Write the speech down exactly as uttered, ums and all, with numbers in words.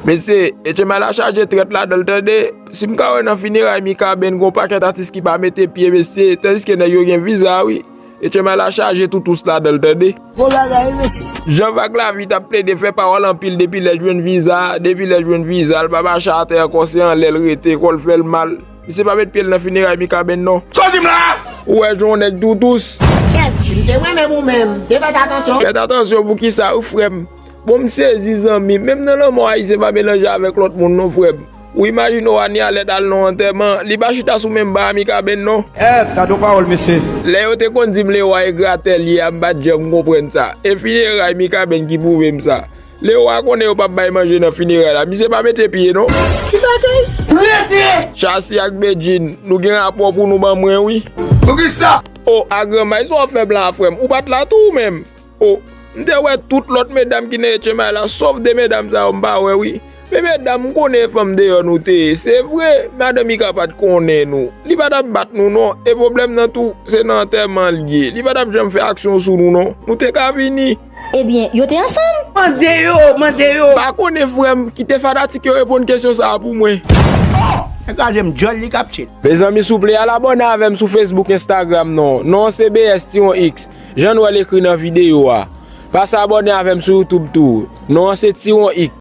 Mesye, H M I la chaje trèt ladan l tande. Si m ka wè nan fineray Mikaben gon pakèt atis ki pa mete pye, mesye, tandiske nèg yo gen viza wi. H M I la chaje toutous ladan l tande. Gwo bagay wi mesye. Jan Vag Lavi t ap plede fè pawòl anpil depi lè l jwenn viza, depi lè l jwenn viza, l pa mache atè ankò, se anlè l rete, kò l fè l mal. Misye pa met pye l nan fineray Mikaben non. Sa w di m la? Ou wè jan yon nèg toutous. Kèt, m te renmen pou menm. Te fèt atansyon. Fèt atansyon pou kisa wi frè m? Bon, m sezi zanmi, menm nan lanmò ayisyen pa melanje avèk lòt moun non frè m. Ou imajine w Anie Alèt al nan yon antèman, li pa chita sou menm ban a Mikaben non. Eh, gade yon pawòl mesye. Lè yo te konn di m Lewa e gratè l ye a, m pa t janm konprann sa. E fineray Mikaben ki pwouve m sa. Lewa konnen yo p ap bay manje nan fineray la, misye pa mete pye non. Ki bagay? Rete! Chasi ak Bedjine, nou gen rapò pou nou ban mwen wi. Poukisa? O, a granmay sa w ap fè m la frè m, ou pa t la tou ou menm? O, m te wè tout lòt medam ki nan H M I la, sòf de medam sa yo m pa wè wi. Men medam, m konnen e fanm deyò nou te ye. Se vre, madan Mika pa t konnen nou. Li pa t ap bat nou non. E pwoblèm nan tou, se nan antèman l ye. Li pa t ap janm fè aksyon sou nou non. Nou te ka vini. Ebyen, yo te ansanm? Mande yo, mande yo. Pa konnen frè m, kite fanatik yo reponn kesyon sa a pou mwen. Nèg kraze m djòl li k ap tchil. Mezanmi souple al abòne avè m sou Facebook, Instagram non. Non an se B S Tiwon X. Jan nou wè l ekri nan videyo a. Pase abòne avè m sou YouTube tou. Non an se Tiwon X.